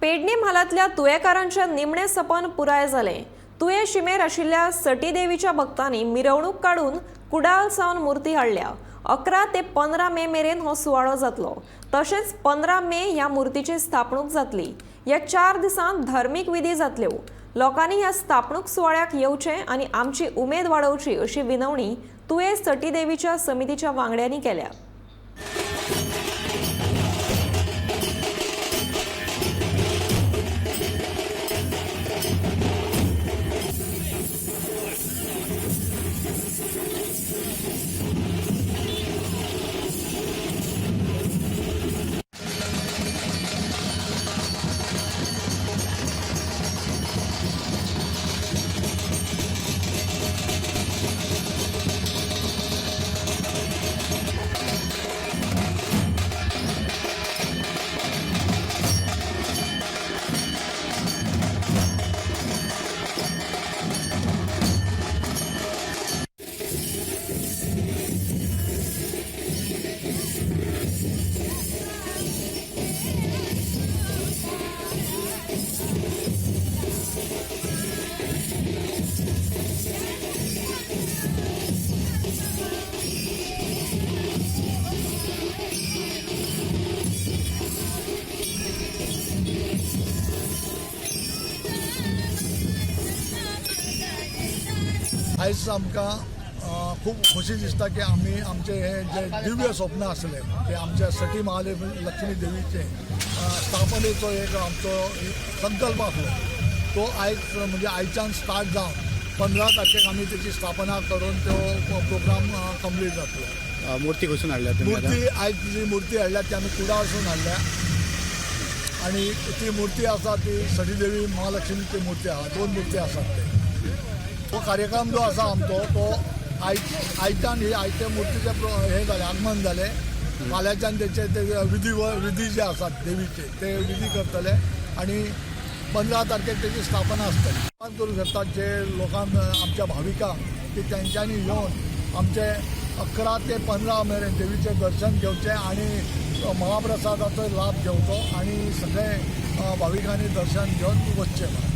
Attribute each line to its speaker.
Speaker 1: पेडणे म्हालांतल्या तुयेंकारांचें निमणें सपन पुराय जालें. तुयें शिमेर आशिल्ल्या सटीदेवीच्या भक्तांनी मिरवणूक काडून कुडाळ सावन मूर्ती हाडल्या. 11 ते 15 मे मेरेन हो सुवाळो जातलो. तशेंच 15 मे ह्या मूर्तीची स्थापणूक जातली. ह्या 4 दिसांत धर्मीक विधी जातल्यो. लोकांनी ह्या स्थापणूक सुवाळ्याक येवचें आनी आमची उमेद वाडोवची अशी विनवणी तुयें सटीदेवीच्या समितीच्या वांगड्यांनी केल्या.
Speaker 2: आयज आमकां खूब खोशी दिसता की आमी आमचे हे जे दिव्य स्वप्न आसलें ते आमच्या सटी महालक्ष्मी देवीचे स्थापनेचो एक आमचो संकल्प आसलो तो आयज म्हणजे आयच्यान स्टार्ट जावन 15 तारखेक आमी तेची स्थापना करून तो प्रोग्राम कंप्लीट जातलो.
Speaker 3: मूर्ती खंयसून हाडल्या तुमी आतां?
Speaker 2: मूर्ती आयज जी मूर्ती हाडल्या ती आमी कुडाळसून हाडल्या आनी ती मूर्ती आसा ती सटीदेवी महालक्ष्मीची मूर्ती आसा. 2 मूर्ती आसात. ते हो कार्यक्रम जो आसा आमचो तो आयच्यान ही आयचे मूर्तीचे हे जालें आगमन जालें. फाल्यांच्यान तेचे ते विधी विधी जे आसात देवीचे ते विधी करतले आनी 15 तारखेक तेची स्थापना आसतली. करूं शकतात जे लोकांक आमच्या भाविकांक की तेंच्यांनी येवन आमचे 11 ते 15 मेरेन देवीचें दर्शन घेवचें आनी महाप्रसादाचो लाभ घेवचो आनी सगळे भाविकांनी दर्शन घेवन वचचें.